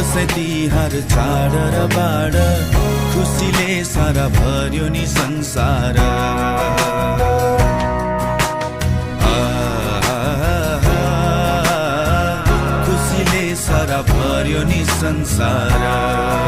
दसैँ तिहार चाड र बाड खुसीले सारा भर्यो नि संसार। खुसीले सारा भर्यो नि संसार।